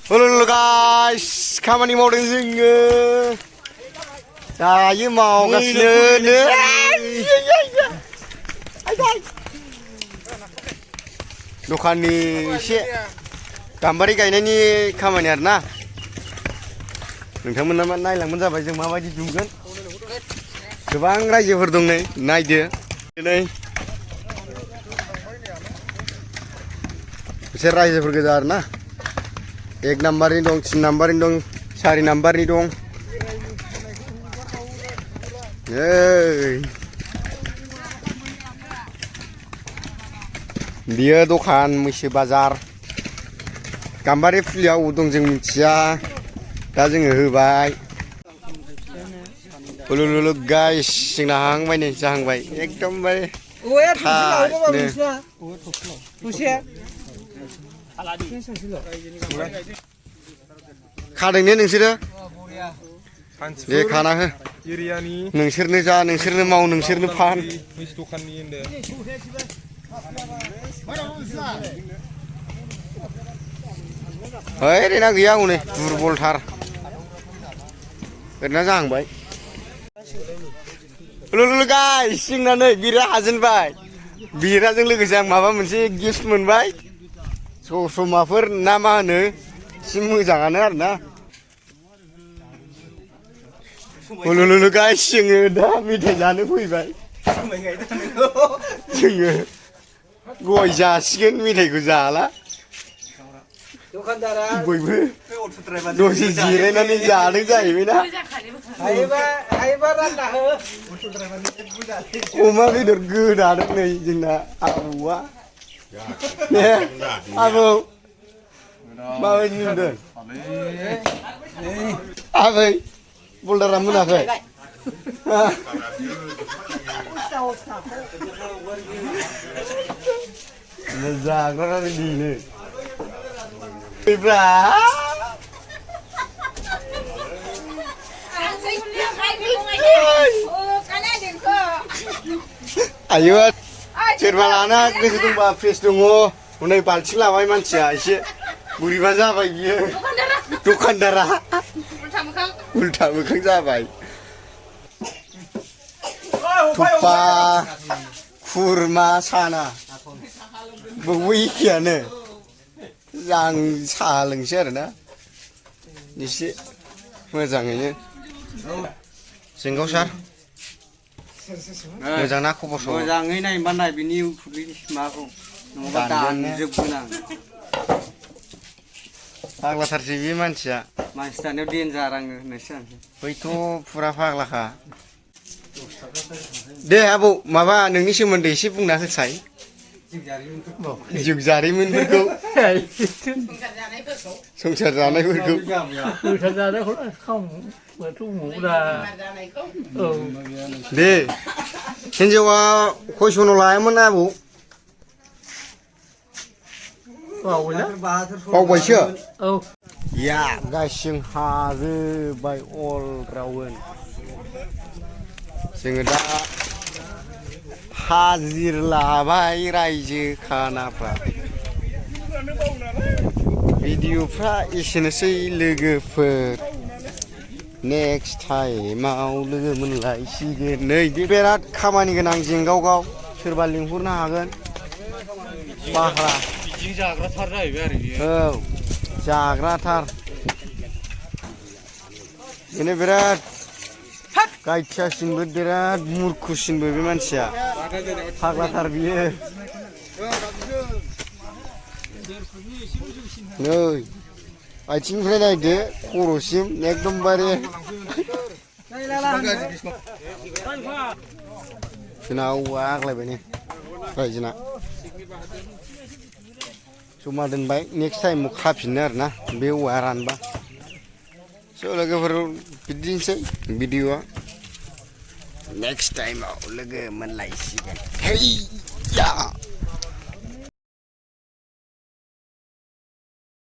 Halo guys, kamani mau dengan saya mau kasih dokhani एसे गाम्बारि गायनायनि खामानि आरोना नोंथांमोना नायलांबानो जाबाय जों माबायदि दुंगोन गोबां रायजोफोर दं नै नायदो नै बिसोर रायजोफोर गोजा आरोना 1 नाम्बारनि दं 3 नाम्बारनि दं 4 नाम्बारनि दं बियो दखान मैसो बाजार गाम्बारि फुलिया अबाव दं जों मिथिया दा जोङो होबाय लुलु गाइस जोंना हांबाय नै जाहांबाय एकदमबारे खादों ने नोंसोरो दे खाना हो नोंसोरनो जा नोंसोरनो माव नोंसोरनो फान ओरैना गैया हनै दुरबलथार ओरैना जाहांबाय लुलु गाइस जोंना नै बिरा हाजेनबाय बिराजों लोगोसे आं माबा मोनसे गिफ्ट मोनबाय ससमाफोर ना मा होनो एसे मोजाङानो आरोना लुलु गाइस जोङो दा मेथाइ जानो फैबाय जोङो गय जासिगोन मेथाइखौ जाला बयबो दसे जिरायनानै जादों जाहैबायना अमा बेदर गोदादों नै जोंना आबौआ ने आबौ माबायदि नुदों आबै बल्दारा मोनाखै जाग्रा दिनो ayo सोरबा लाना गोसो दंबा फ्रेस दङ हनै बाल्थिं लाबाय मानसिया एसे बुरिबा जाबाय बियो दखानदारा उल्था मोखां जाबाय थुपा खुरमा साना बयबो एखेयानो आं साहा लोंसै आरोना एसे मोजाङैनो जोंगाव सार मोजां ना खबर सबर मोजाङै नायबा नाय बिनि माबाखौ नङाबा दानजोबगोन आं फाग्लाथारसै बे मानसिया मानसि दानायाव देन्जार आङो होननायसो जानोसै बैथ' फुरा फाग्लाखा दे आबौ माबा नोंनि सोमोन्दै एसे बुंना होसाय जिउ जारिमिनफोरखौ संसार जानायफोरखौ दे हिनजावा खयसनाव लायामोन आबौ बावबायसो या गासिं हाजोबबाय अल राउन्ड जोङो दा हाजिर लाबाय रायजो खानाफ्रा भिडिअफ्रा एसेनोसै लोगोफोर नेक्स्ट टाइमाव लोगो मोनलायसिगोन नै बिराद खामानि गोनां जेंगावगाव सोरबा लिंहरनो हागोन बाह्रा जाग्राथार जाहैबाय आरो औ जाग्राथार बेनो बिराद गायथियासिनबो बिराद मुरखुसिनबो बे मानसिया फाग्लाथार बियो नै आथिंनिफ्राय नायदो खर'सिम एकदमबारे जोंना औवा आग्लायबाय नै रायजोना जमा दोनबाय नेक्स्ट टाइमाव खाफिननो आरोना बे औवाया रानबा स' लोगोफोर बिदिनोसै भिडिअआ नेक्स्ट टाइमाव लोगो मोनलायसिगोन